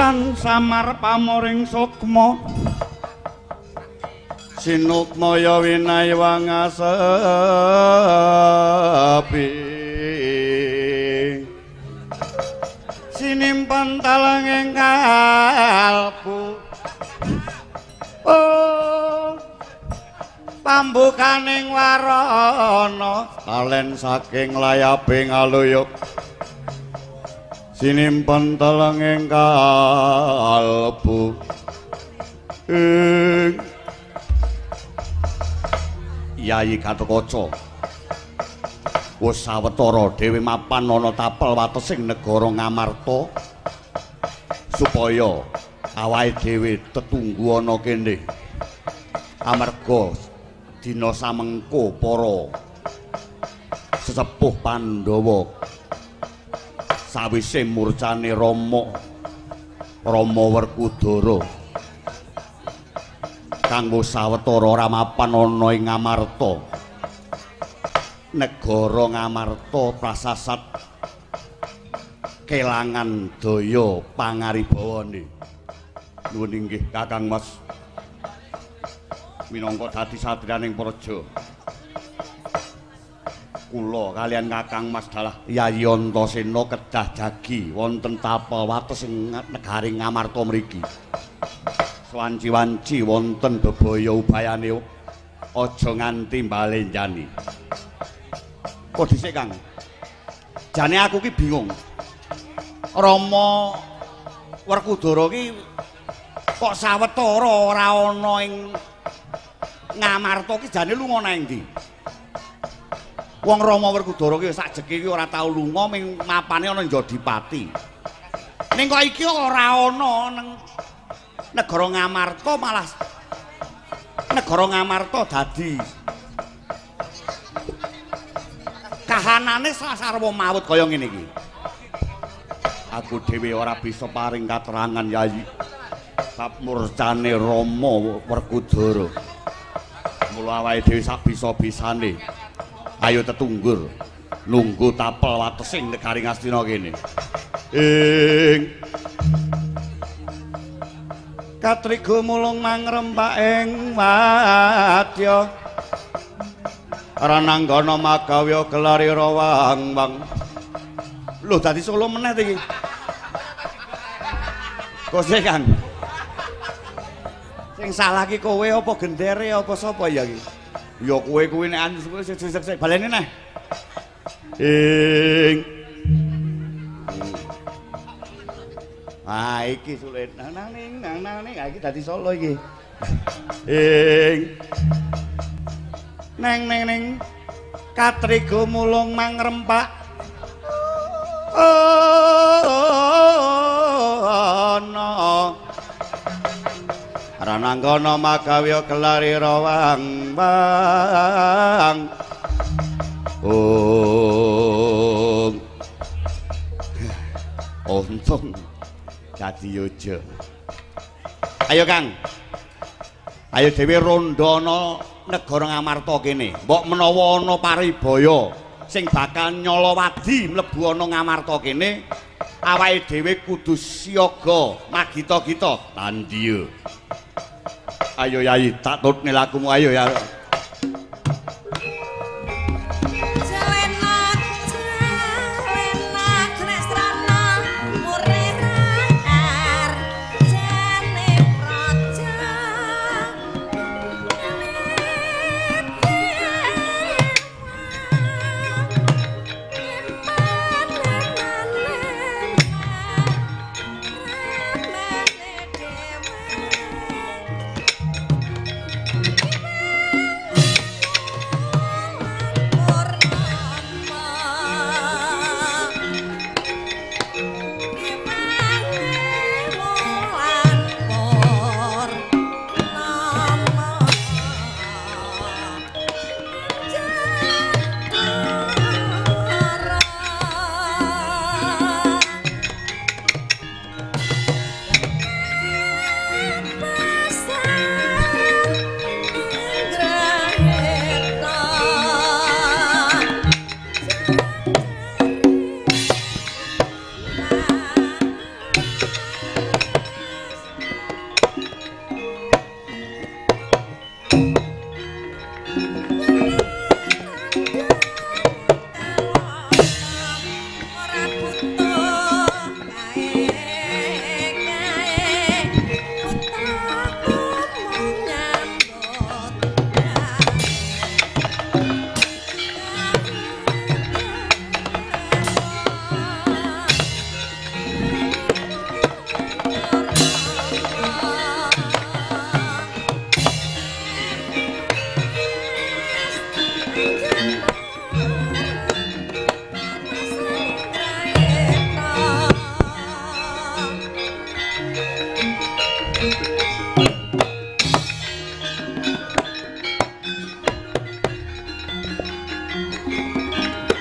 Tan samar pamoring sukma sinukmaya winayi wangasepi sinimpen talenging kalbu oh pambukaning warana talen saking layabe ngaluyuk sinimpen telenging kalbu ing Yayi Gatotkaca wis sawetara dhewe mapan ana tapel watesing negara Ngamarta supaya awake dhewe tetunggu ana kene amarga dina samengko para sesepuh Pandhawa sawise murcane Rama Werkudara kang wis sawetara ora mapan ana ing Ngamarta. Negara Ngamarta prasasat kelangan daya pangaribawane. Nuwun inggih Kakang Mas. Minangka dadi satriyaning praja. Kula kaliyan Kakang Mas dalah Yayi Antasena kedah jagi wonten tapel wates ing negari Ngamarta mriki. Wanci-wanci wonten bebaya ubayane aja nganti mbalenjani. Kok dhisik Kang? Jane aku ki bingung. Rama Werkudara ki kok sawetara ora ana ing Ngamarta ki jane lunga nang ndi? Wong Rama Werkudara ki sakjeke ki ora tau lunga ming mapane ana Jodipati. Ning kok iki ora ana nang negara Ngamarta, malah negara Ngamarta dadi kahanane sasarwa mawut kaya ngene iki. Aku dhewe ora bisa paring katerangan Yayi bab murcane Rama Werkudara. Mula awake dhewe sak bisa-bisane ayo tetunggur nunggu tapel watesing negari Ngastina kene. Ing katriga mulung mangrempak ing wadya rananggana magawya gelari rawang-wang. Lho dadi Solo meneh iki. Kose Kang. Sing salah ki kowe apa gendere apa sapa ya iki? Ya kowe kuwi nek sik baleni neh. Ing ah iki sulit nang nang nang nang iki dadi Solo iki. Ing neng neng neng katriga mulung mangrempak ana rananggana magawya gelari rawang wang. Ong untung dadi yoja. Ayo Kang. Ayo dhewe rondo ana negara Ngamarta kene. Mbok menawa ana paribaya sing bakal nyolowadi mlebu ana Ngamarta kene, awake dhewe kudu siaga magita-gita tandhiya. Ayo Yayi, tak tutne lakumu ayo ya.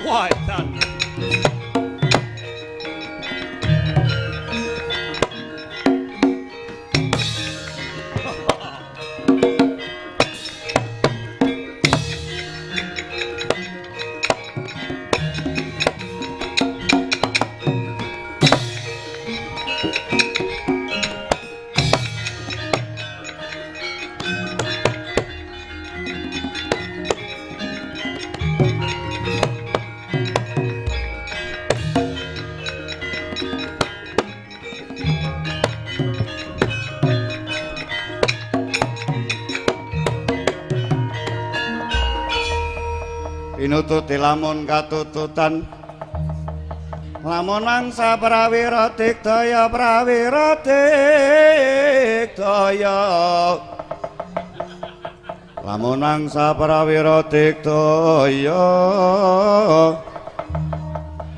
Wah, edan. Pinututi lamun katututan lamun mangsa prawira digdaya prawira digdaya lamun mangsa prawira digdaya.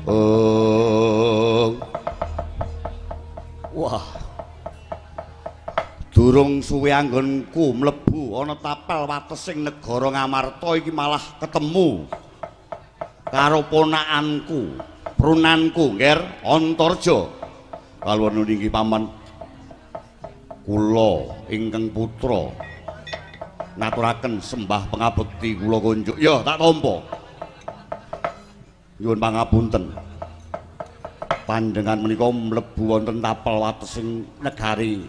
Oh. Wah, durung suwe anggonku mlebu ana tapel watesing negara Ngamarta iki malah ketemu karo ponakanku, prunanku, Nger Antarja. Kaluwun ninggi paman kula ingkang putra ngaturaken sembah pangabekti kula kunjuk. Ya, tak tampa. Nyuwun pangapunten. Panjenengan menika mlebu wonten tapel watesing negari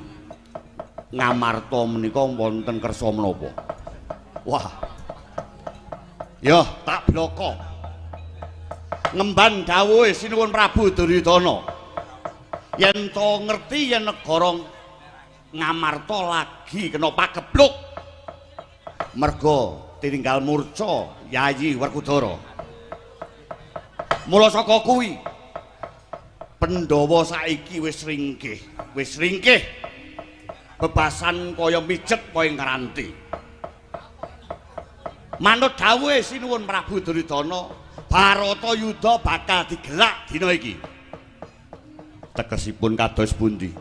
Ngamarta menika wonten kersa menapa? Wah. Ya, tak bloko. Ngemban dawuhe Sinuwun Prabu Duryudana. Yen to ngerti yen negara Ngamarta lagi kena pagebluk. Merga tininggal murca Yayi Werkudara. Mula saka kuwi Pandhawa saiki wis ringkih, wis ringkih. Bebasan kaya mijet kaya ngranti. Manut dawuhe Sinuwun Prabu Duryudana, Bharatayudha bakal digelak dina iki. Tegesipun kados pundi?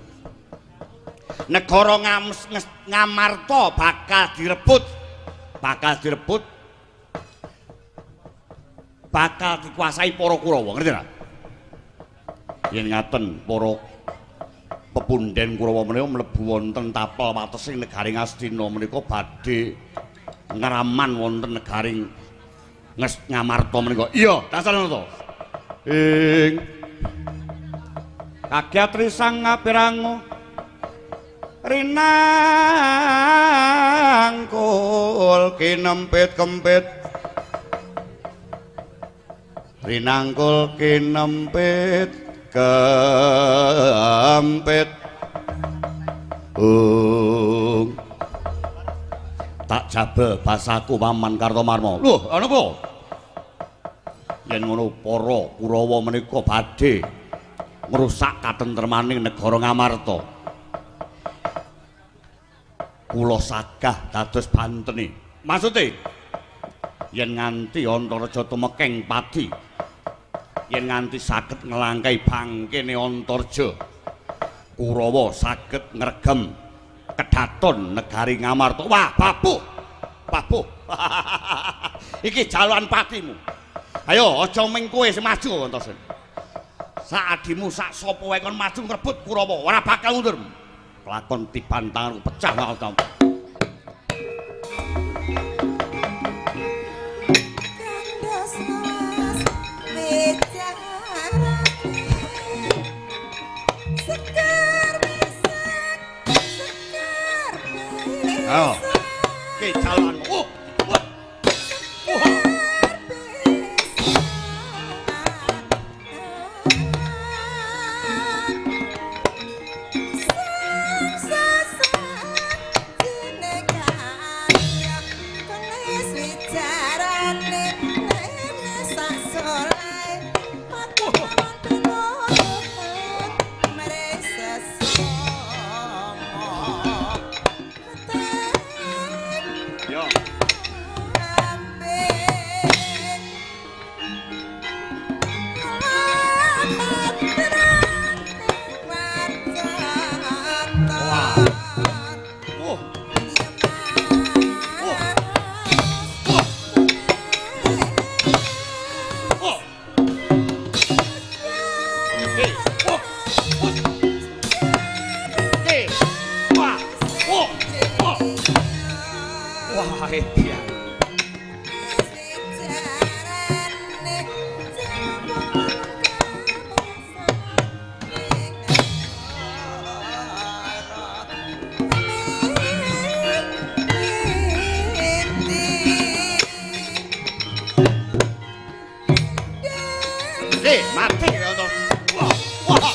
Negara Ngamarta bakal direbut, bakal direbut, bakal dikuasai para Kurawa, ngerti ta? Yen ngaten para pepunden Kurawa menika mlebu wonten tapel watesing negari Ngastina menika badhe ngraman wonten negari Ngamarta menika. Iya, dasar to. Ing kagyatri sang ngapirangu rinangkul kinempit kempit rinangkul kinempit kempit. Tak jabel basaku Paman Kartomarma. Lho, ana apa? Yen ngono para Kurawa menika badhe ngrusak katentremaning negara Ngamarta. Kula sagah dados bantene. Maksude yen nganti Antareja tumekeng padi, yen nganti saged nglangkai bangkene Antarja, Kurawa saged ngregem kedaton negari Ngamarta. Wah, babuh. Babuh. Iki jalukan patimu. Ayo aja ming kowe sing maju Antasen. Sak adimu sak sapa wae kon maju ngrebut Kurawa, ora bakal mundur. Lakon tiban tanganku pecah wae. Ayo, ki jalanmu. Yo. Edian. Mati ya to. Wah, wah.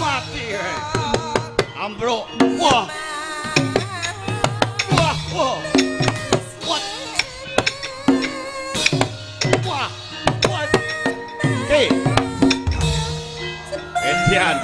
Mati. Ambruk. Wah. Wah, wah. Wah. Wah. Wah. Oke. Edian.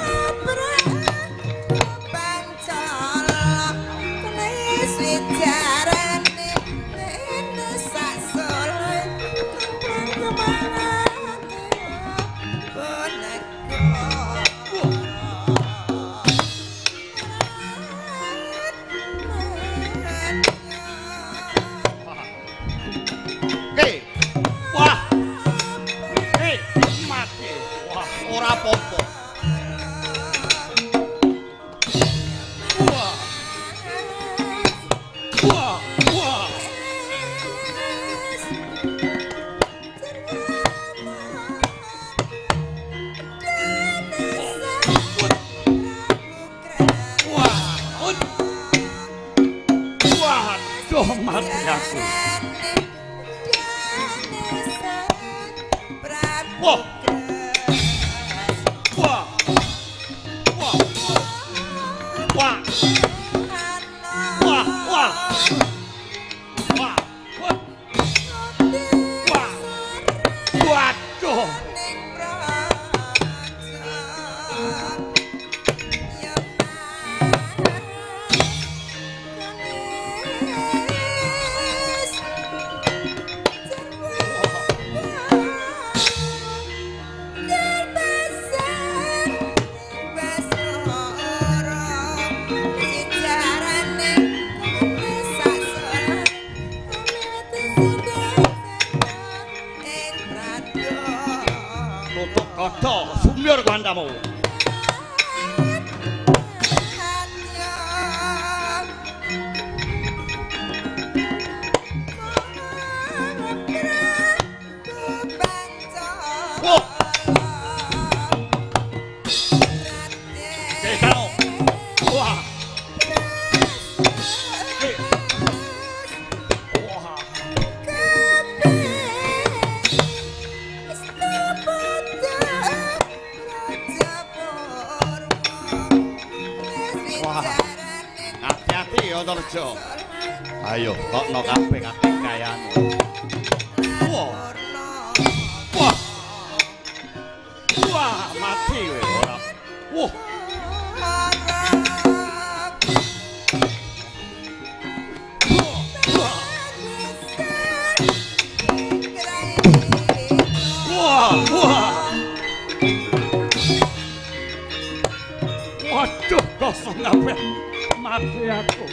Ayo, tokno kabeh kabeh kayane. Wah. Wah. Wah, mati kowe ora. Wah. Wah, wah. Waduh, kosong kabeh. Mati aku.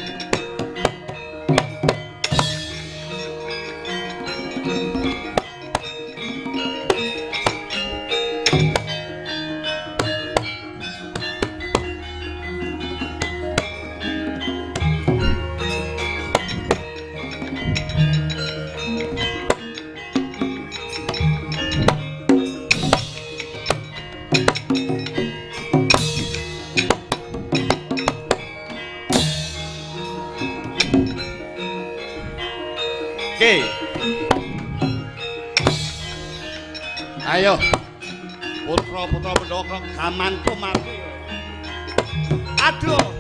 Oke. Ayo. Putra-putra Pandhawa gamanku mati. Aduh.